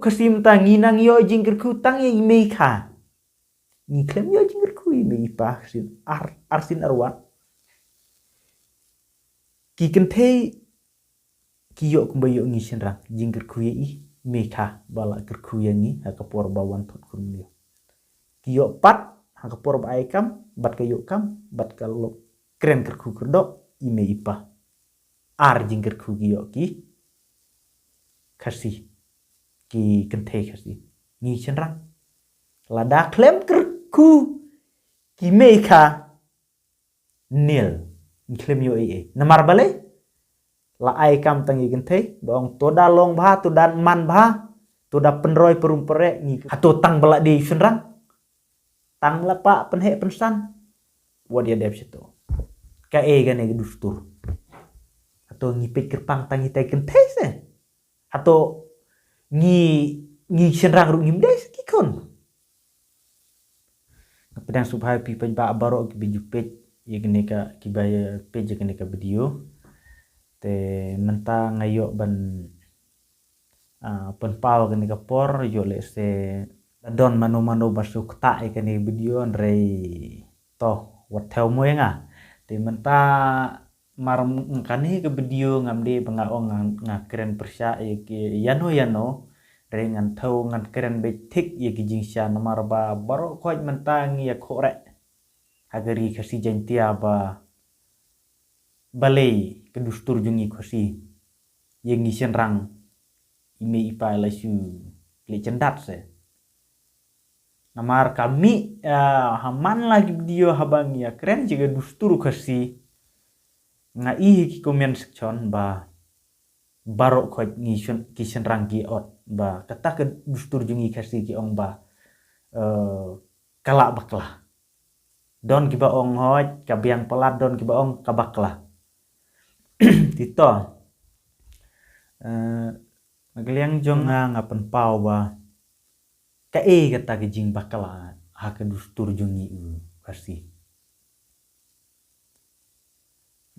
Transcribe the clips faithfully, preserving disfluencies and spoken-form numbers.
Khasi mynta ngi nang ïoh jingkyrkhu tang ïa i mei kha. Ngi khlem ïoh jingkyrkhu ïa i mei i pa, sien ar, ar sien ar wat. Ki kynthei ki ïoh kumba ïoh ngi shynrang, jingkyrkhu ïa i mei kha ba la kyrkhu ïa ngi ha ka por ba wan thot khun mliew. Ki ïoh pat ha ka por ba ai kam, bad ka ïoh kam, bad ka lok kren kyrkhu kyrdoh i mei i pa. Ar jingkyrkhu ki ïoh ki Khasi, ki kynthei Khasi. Ngi shynrang, lada khlem kyrkhu ki mei kha, nil. Ngi khlem ïoh ei ei. Namar balei? La ai kam tang ïa ki kynthei, ba ong to da long bha, to da man bha, to da pynroi pynrum pynrek, ngi hato tang ba la dei shynrang. Tang la pah pynheh pynsan. Wat ïa dep shato. Kaei kane ka dustur? Hato ngi peit kyrpang tang ïa kita ki kynthei se? Hato ngi, ngi shynrang ruh ngim dei sa ki khun? Nga pdiang sngewbha ïa phi paidbah baroh kiba ju peit ïa kane ka, kiba ïa peit ïa kane ka video. Te mynta nga ïoh ban, ah, pynpaw kane ka por, ïoh lehse la don mano mano ba shu ktah ïa kane ka video, hynrei to, wat thew mo ïa nga. Te mynta mar kane ka video ngam dei ba nga ong nga, nga kren pyrshah ïa ki ïano ïano, hynrei ngan thew ngan kren beit thik ïa ki jingshisha namar ba baroh khoit mynta ngi ïa khreh ha ka ri Khasi Jaiñtia ba balei ka dustur jong ngi Khasi, ïa ngi shynrang i mei i pa la shu leh chyndat se. Namar ka mih, ah, ha man la ki video haba ngi ïa kren ïa ka dustur Khasi, nga i ha ki comment section ba baroh khoit ngi shyn-, ki shynrang ki ot ba kata ka dustur jong ngi Khasi ki ong ba, eh, ka lah bakla. Don kiba ong hooid ka biang palat, don kiba ong ka bakla. Te to, eh, na ka liang jong nga nga pynpaw ba kaei kata ka jingbakla ha ka dustur jong ngi u Khasi.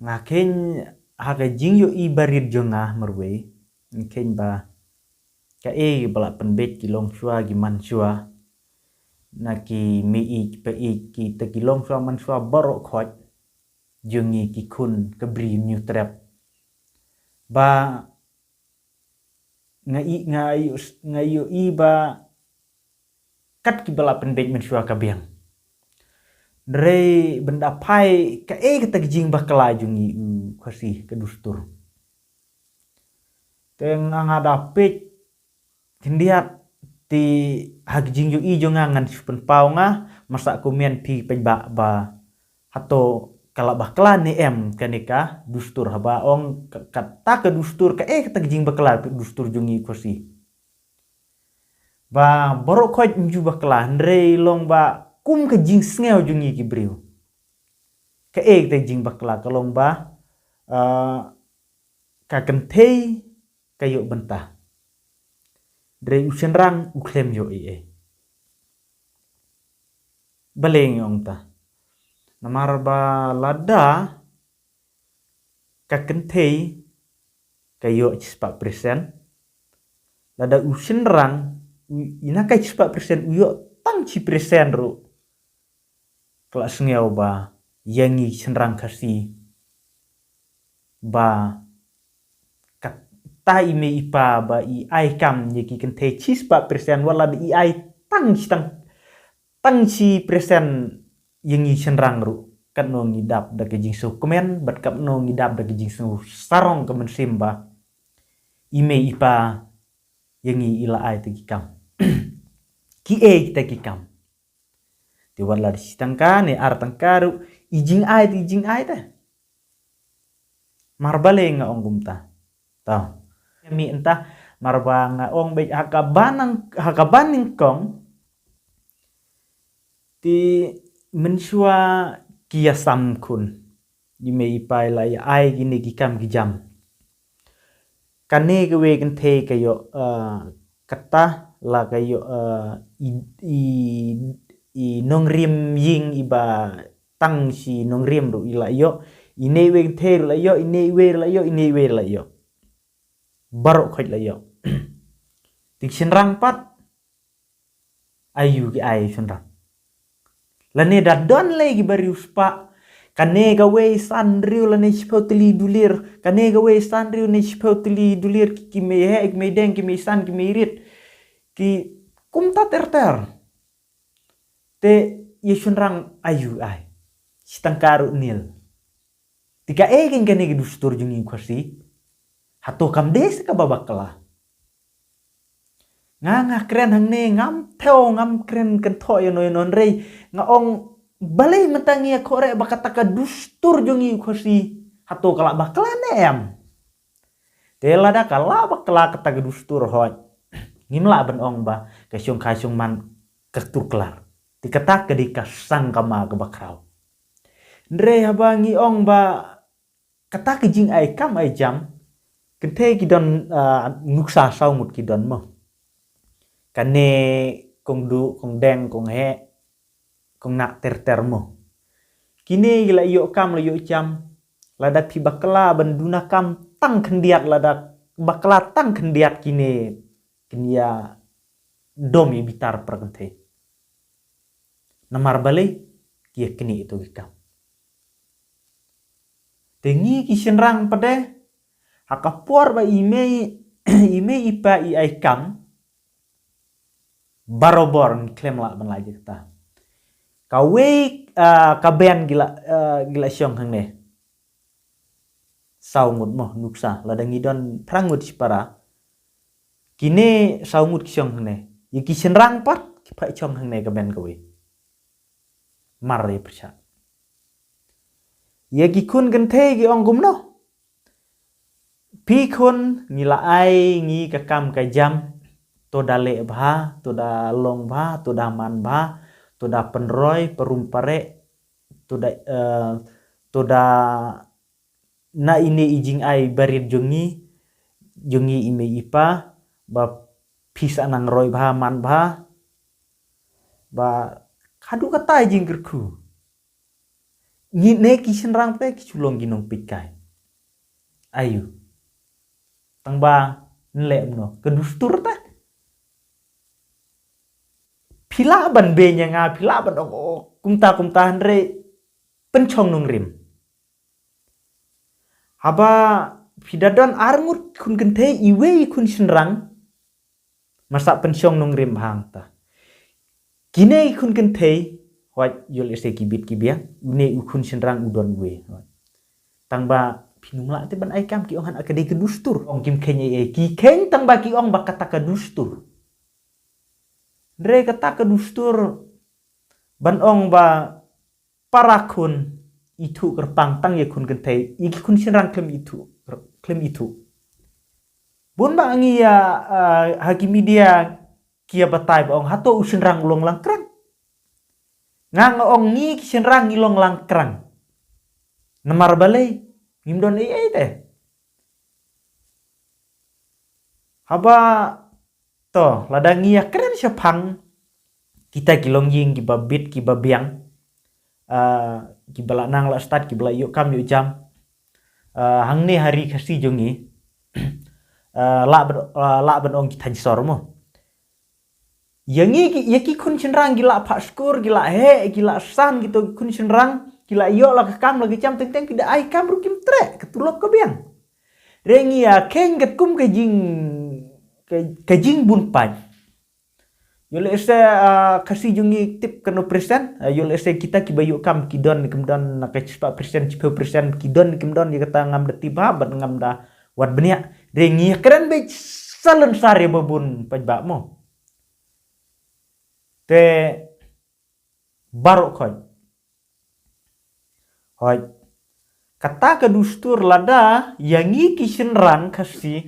Nga kheiñ ha ka jingïohi barit jong nga marwei, nga kheiñ ba kaei ba la pynbeit ki longshuwa ki manshuwa, na ki mei-ïeit pa-ïeit, kita ki longshuwa manshuwa baroh khoit jong ngi ki khun ka Bri Hynñiewtrep. Ba nga i, nga i, nga ïohi ba kat kiba la pynbeit mynshuwa ka biang. Hynrei ban da phai kaei kata ka jingbakla jong ngi u Khasi ka dustur. Te nga, nga da peit khyndiat te ha ka jingïohi jong nga ngan shu pynpaw, nga masa comment phi paidbah ba hato ka la bakla ne em kane ka dustur, haba ong ka, kata ka dustur, kaei kata ka jingbakla ka dustur jong ngi Khasi. Ba baroh khoit ym ju bakla, hynrei long ba kum ka jingsngew jong ngi ki briew. Kaei kata ka jingbakla, ka long ba, ah, ka kynthei ka ïoh bynta, hynrei u shynrang u khlem ïoh ei ei. Balei nga ong ta? Namar ba lada ka kynthei ka ïoh shispah percent, lada u shynrang u, ïa na ka shispah percent u ïoh tang shi percent ruh, ka la sngew ba ïa ngi shynrang Khasi ba kata i mei i pa ba i ai kam ïa ki kynthei shispah percent, wat la da i ai tang shi, tang, tang shi percent ïa ngi shynrang ruh, katno ngi dap da ka jingsngewkmen bad katno ngi dap da ka jingsngewsarong ka mynsiem ba i mei i pa ïa ngi i la ai te ki kam. Kiei kita ki kam? Te wat la da shi tyngka ne ar tyngka ruh, i jingai te i jingai te. Mar balei nga ong kumta? To. Mih mynta, mar ba nga ong beit ha kaba nyng-, ha kaba nyngkong, te mynshuwa ki ïasam khun. I mei i pa i la ïa ai kine ki kam ki jam. Kane kawei kynthei ka ïoh, eh, kata la ka ïoh, eh, i, i, i nongrim ïing iba tang shi nongrim ruh i la ïoh. Ine iwei kynthei ruh la ïoh, ine iwei ruh la ïoh, ine iwei ruh la ïoh. Baroh khoit la ïoh. Ki shynrang pat, aiu ki ai shynrang? Lane da don lei ki ba riewspah, kane kawei san hynriew lane shiphew tylli dulir, kane kawei san hynriew ne shiphew tylli dulir, ki, ki mei heh, ki mei deng, ki mei san, ki mei rit, ki kumta ter ter. Te ïa shynrang aiu ai? Shi tyngka ruh nil. Te kaei kane ka dustur jong ngi u Khasi? Hato kam dei sa kaba bakla? Nga, nga kren hangne, ngam thew, ngam kren kynthoh ïano ïano, hynrei nga ong balei mynta ngi ïa kyrkhu ba kata ka dustur jong ngi u Khasi, hato ka la bakla ne em? Te lada ka la bakla kata ka dustur, hooid, ngim lah ban ong ba ka shongkha shongman ka tur klar. Te kata ka dei ka sang kama kaba khraw. Hynrei haba ngi ong ba kata ka jingai kam ai jam, kynthei ki don, ah, nuksa saw ngut ki don mo. Kane kong duh, kong deng, kong heh, kong nah ter ter mo. Kine ki la ïoh kam, la ïoh jam. Lada phi bakla ban duna kam tang khyndiat, lada bakla tang khyndiat, kine kin ïa dom ïa bitar para kynthei. Namar balei? Ki ïa knieh ïa to ki kam. Te ngi ki shynrang pat de, ha ka por ba i mei, i mei i pa i ai kam, barabor ngi khlem lah ban lait ïa kata. Kawei, ah, ka ben ki la, ah, ki la shong hangne. Saw ngut mo, nuksa, lada ngi don phra ngut shipara, kine saw ngut ki shong hangne. Ïa ki shynrang pat ki phah shong hangne ka ben kawei. Mar ïa pyrshah. Ïa ki khun kynthei ki ong kumno? Phi khun, ngi la ai ngi ka kam ka jam, to da leh bha, to da long bha, to da man bha, to da pynroi, pynrung pynrek, to da, eh, to da na ine i jingai barit jong ngi, jong ngi i mei i pa, ba phi sa nang roi bha, man bha, ba haduh kata i jingkyrkhu. Ngi ne ki shynrang te ki shu long ki nongpeitkai. Aiu? Tang ba nleh mno ka dustur te. Phi lah ban beiñ ïa nga, phi lah ban ong, oh, kumta kumta, hynrei pynshong nongrim. Haba phi da don ar ngut khun kynthei, iwei i khun shynrang, ma sa pynshong nongrim bha hangta. Kine i khun kynthei, hooid, ïoh lehse ki bit ki biang, une u khun shynrang u don wei. Hooid. Tang ba phin ym lah te ban ai kam, ki ong hana ka dei ka dustur. Ong kim kheiñ ei ei, ki kheiñ tang ba ki ong ba kata ka dustur. Hynrei kata ka dustur ban ong ba para khun ithuh kyrpang tang ïa khun kynthei, ïa ki khun shynrang khlem ithuh, khlem ithuh. Bun ba ngi ïa, ah, ha ki media ki ïa batai ba ong hato u shynrang u long langkrang. Nga nga ong ngi ki shynrang ngi long langkrang. Namar balei? Ngim don ei ei te. Haba to, lada ngi ïa kren shaphang kita ki longïing kiba bit kiba biang, ah, kiba la nang la stad, kiba la ïoh kam ïoh jam, ah, hangne ha ri Khasi jong ngi, ah, lah ban, ah, lah ban ong ki thaiñ sor mo. Ïa ngi ki, ïa ki khun shynrang ki la phah skur, ki la heh, ki la san, kito ki khun shynrang ki la ïoh la ka kam la ka jam, teng teng ki da ai kam ruh kim treh, ka tulop ka biang. Hynrei ngi ïa kheiñ katkum ka jing, ka, ka jingbun paid. Ïoh lehse, ah, Khasi jong ngi tip katno percent, ah, ïoh lehse kita kiba ïoh kam ki don ne kim don, na ka shispah percent, shiphew percent ki don ne kim don, ïa kata ngam da tip bha bad ngam da wad bniah. Hynrei ngi ïa kren beit salonsar ïa ba bun paidbah mo. Te baroh khoit. Hooid. Kata ka dustur lada ïa ngi ki shynrang Khasi,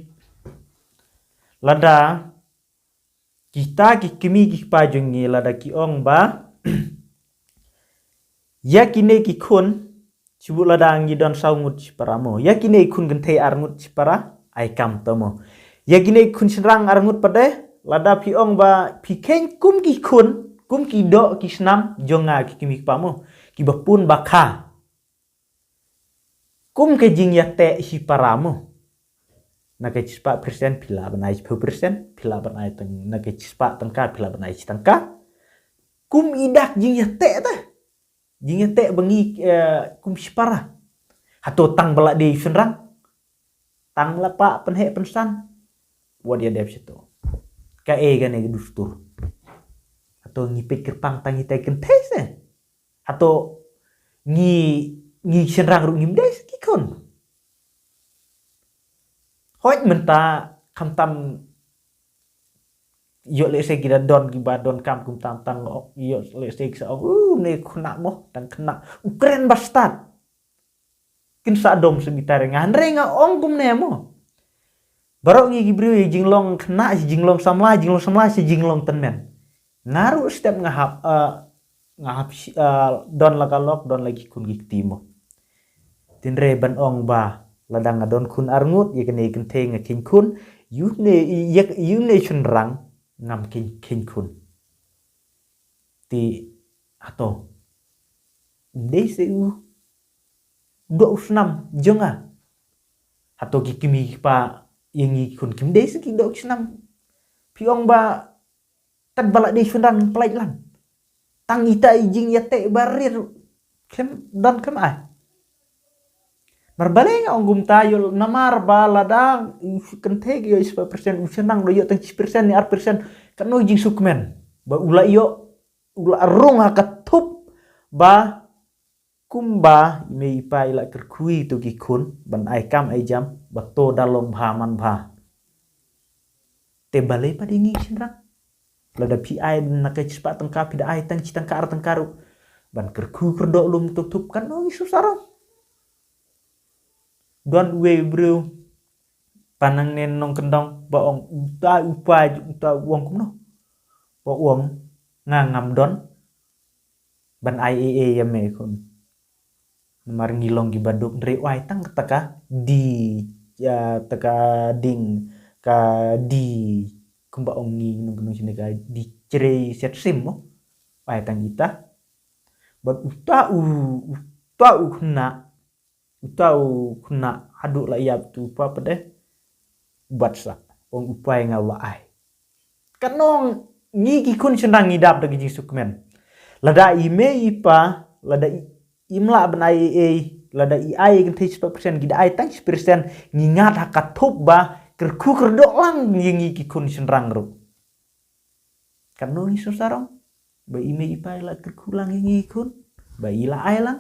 lada kita ki kmie ki kpa jong ngi lada ki ong ba ïa kine ki khun, shu buh lada ngi don saw ngut shipara mo, ïa kine ki khun kynthei ar ngut shipara, ai kam to mo. Ïa kine ki khun shynrang ar ngut pat de, lada phi ong ba phi kheiñ kum ki khun, kum ki doh ki snam jong nga ki kmie ki kpa mo, kiba pun ba kha. Kum ka jingïateh shipara mo. Na ka shispah percent phi lah ban ai shiphew percent, phi lah ban ai tang, na ka shispah tyngka phi lah ban ai shi tyngka. Kum i dak jingïateh te. Jingïateh ba ngi, eh, kum shipara. Hato tang ba la dei shynrang. Tang la pah pynheh pynsan. Wat ïa dep shato. Kaei kane ka dustur. Hato ngi peit kyrpang tang ïa kita ki kynthei se. Hato ngi, ngi shynrang ruh ngim dei sa ki khun. Hooid mynta khamtam ïoh lehse ki da don kiba donkam kumta tang ïoh lehse ki sa ong, "Uh, ne khynnah mo, tang khynnah." U kren ba stad. Kin sa dom sa bitar nga, hynrei nga ong kumne mo. Baroh ngi ki briew ïa jinglong khynnah, ïa jinglong samla, ïa jinglong samla, ïa jinglong tymmen. Nga ruh step nga hap, eh, nga hap shi-, eh, don la ka lok, don la ki khun ki kti mo. Tynrai ban ong ba, lada nga don khun arngut, ïa kane kynthei nga kheiñ khun, ïa une, ïa, ïa une shynrang, ngam kheiñ, kheiñ khun. Te, hato. Dei se u. Doh u snam, jong nga. Hato ki kmie ki kpa, ïa ngi ki khun kim dei se ki doh u snam. Phi ong ba, tad ba la dei shynrang pynlait lang. Tang ita i jingïateh ba rit. Khlem don khlem ai. Mar balei nga ong kumta ïoh namar ba lada u kynthei ki ïoh shispah percent, u shynrang da ïoh tang shi percent ne ar percent. Katno jingsngewkmen. Ba u la ïoh, u la rung ha ka thup ba kumba i mei i pa i la kyrkhu ïa kito ki khun ban ai kam ai jam ba to da long bha man bha. Te balei pat ïa ngi shynrang? Lada phi ai na ka shispah tyngka phi da ai tang shi tyngka ar tyngka ruh ban kyrkhu kyrdoh lum tuk thup, katno ngi sngewsarong. Don uwei u briew pan nangne nongkyndong ba ong uta u pa uta u ong kumno. Ba ong nga ngam don ban ai ei ei ïa me khun. Namar ngi long kiba duk, hynrei u ai tang kata ka di, ïa, kata ka ding, ka di, kumba ong ngi nongkyndong shane, ka di chrei set sim mo. U ai tang kita. Bad uta u, uta u khynnah, uta u khynnah haduh la ïap tu pa pdeng. Bad sa ong u pa ïa nga u la ai. Katno ngi ki khun shynrang ngi dap da ki jingsngewkmen. Lada i mei i pa, lada i, im lah ban ai ei ei, lada i ai kynthei shispah percent, ki da ai tang shi percent, ngi ngat ha ka thup ba kyrkhu kyrdoh lang ïa ngi ki khun shynrang ruh. Katno ngi sngewsarong ba i mei i pa i la kyrkhu lang ïa ngi ki khun, ba i la ai lang.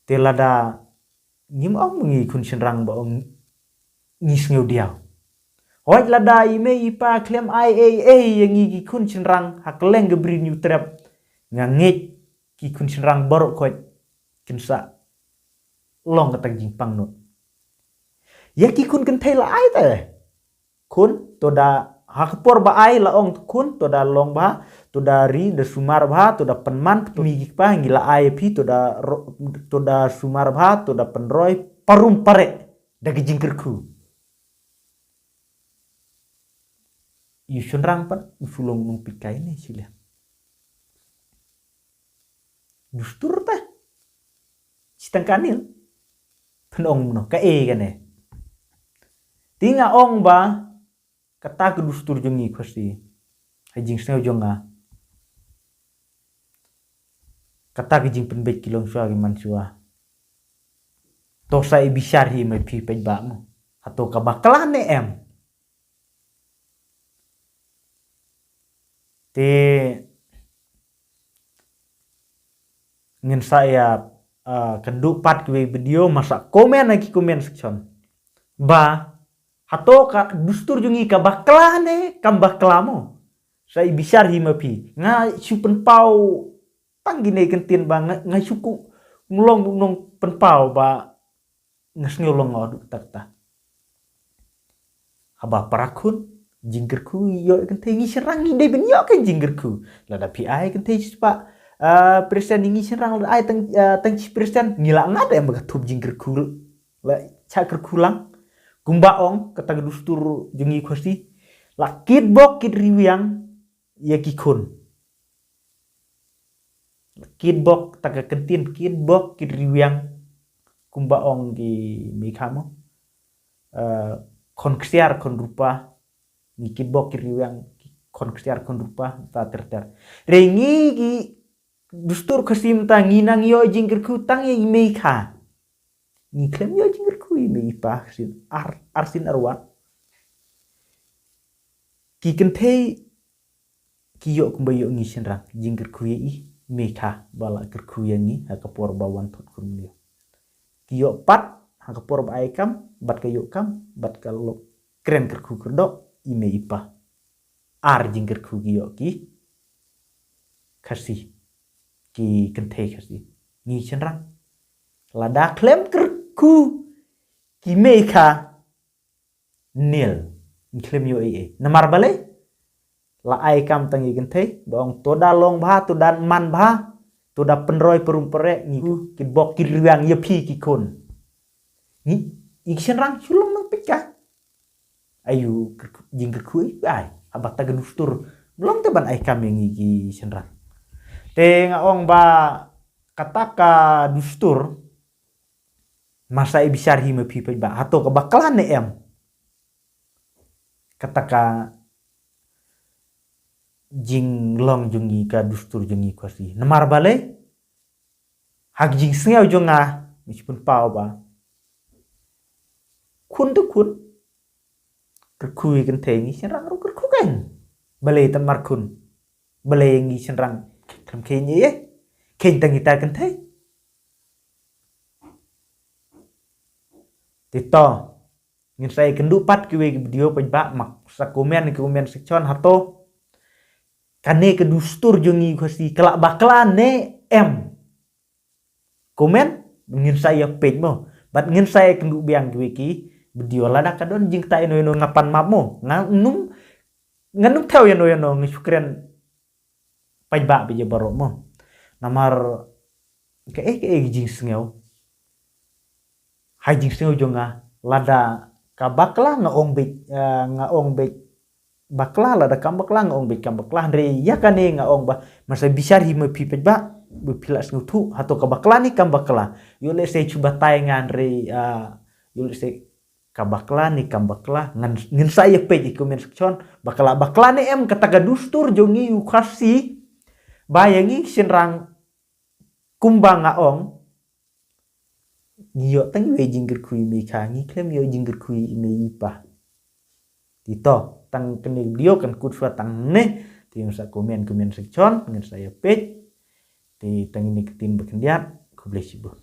Te lada ngim ong ngi khun shynrang ba ong ngi sngew diaw. Hooid lada i mei i pa khlem ai ei ei ïa ngi ki khun shynrang ha kylleng ka Bri Hynñiewtrep, nga ngeit ki khun shynrang baroh khoit kin sa long kata ka jingpang nud. Ïa ki khun kynthei la ai te. Khun, to da, ha ka por ba ai la ong khun, to da long bha, to da ri, da sumar bha, to da pynman, to mi ki kpa, ngi la ai phi, to da ro-, to da sumar bha, to da pynroi, parum pare, da ka jingkyrkhu. Ïa u shynrang pat, u shu long nongpeitkai ne, shu leh. Dustur te. Shi tyngka nil. Phin ong kumno, kaei kane. Te nga ong ba, kata ka dustur jong ngi Khasi. Ha jingsngew jong nga. Kata ka jingpynbeit ki longshuwa ki manshuwa. To sa i bishar hi ma phi peit ba mo. Hato ka bakla ne em. Te ngin sa ïa, ah, kynduh pat kiwei video, ma sa comment ha ki comment section. Ba, hato ka dustur jong ngi ka bakla ne kam bakla mo. Sa i bishar hi ma phi. Nga shu pynpaw tang kine ki ktien ba nga, nga shu ku nglong nong pynpaw ba nga sngew long nga duh takta. Haba para khun, jingkyrkhu ïoh kynthei ngi shynrang ngi dei ban ïoh ka jingkyrkhu. Lada phi ai kynthei shispah, ah, percent ngi shynrang lada ai tang, ah, tang shi percent ngi la ngat em ba ka thup jingkyrkhu. La cha kyrkhu lang. Kumba ong kata ka dustur jong ngi Khasi. La kit bok kit riwiang ïa ki khun. Kit bok, ta ka ktien kit bok kit riwiang. kumba ong ki Meikha mo. Eh, khon ksiar khon rupa, ngi ki bok ki riwang, khon ksiar khon rupa, ta ter ter. Re ngi ki dustur Khasi mynta ngi nang ïoh jingkyrkhu tang ïa i Meikha. Ngi khlem ïoh jingkyrkhu i Mei i Pa shisien ar, ar sien ar wat. Ki kynthei ki ïoh kumba ïoh ngi shynrang, jingkyrkhu ïa i Meikha ba la kyrkhu ïa ngi ha ka por ba wan thut khun mliew. Ki ïoh pat ha ka por ba ai kam, bad ka ïoh kam, bad ka lok kren kyrkhu kyrdoh i Mei i Pa. Ar jingkyrkhu ki ïoh ki Khasi, ki kynthei Khasi. Ngi shynrang, lada khlem kyrkhu ki Meikha, nil. Ngi khlem ïoh ei ei. Namar balei? La ai kam tang ïa ki kynthei ba ong to da long bha, to da man bha, to da pynroi pynrung pynrek, ngi ki bok ki riwang ïa phi ki khun. Ngi, i ki shynrang shu long nang peit ka. Ayu, kyrkhu, jingkyrkhu ei ai, haba ta ka dustur. Mlong te ban ai kam ïa ngi ki shynrang. Te nga ong ba kata ka dustur, masa i bishar hi ma phi paidbah, hato ka bakla ne em? Kata ka jinglong jong ngi, ka dustur jong ngi Khasi. Namar balei? Ha ka jingsngew jong nga, ngi shu pynpaw ba khun te khun, kyrkhu ïa kynthei, ngi shynrang ruh kyrkhu kein. Balei tang mar khun? Balei ngi shynrang khlem kheiñ ei ei? Kheiñ tang ita kynthei. Te to, ngin sa ïakynduh pat kiwei ki video paidbah, mak sa comment ha ki comment section hato kane ka dustur jong ngi Khasi ka la bakla ne em. Comment, ngin sa ïa peit mo. Bad ngin sa ïakynduh biang kiwei ki video lada ka don jingktah ïano ïano, nga pan map mo. Nga num, nga num thew ïano ïano, nga shu kren paidbah beit baroh mo. Namar kaei kaei ka jingsngew, ha jingsngew jong nga, lada ka bakla nga ong beit, eh, nga ong beit bakla, lada kam bakla nga ong beit kam bakla. Hynrei ïa kane nga ong ba, masa bishar hi ma phi paidbah, ba phi lah sngewthuh hato ka bakla ne kam bakla. Ïoh lehse shu batai nga, hynrei, ah, ïoh lehse ka bakla ne kam bakla, ngan, ngin sa ïa peit ha ki comment section ba ka la bakla ne em kata ka dustur jong ngi u Khasi. Ba ïa ngi ki shynrang, kumba nga ong, ngi ïoh tang iwei i jingkyrkhu i Meikha, ngi khlem ïoh i jingkyrkhu i Mei i Pa. Te to, tang kane ka video kan kut shuwa tang ne. Te ngin sa comment, comment section, ngin sa ïa peit. Te tang ine ka ktien ba khyndiat, khublei shibun.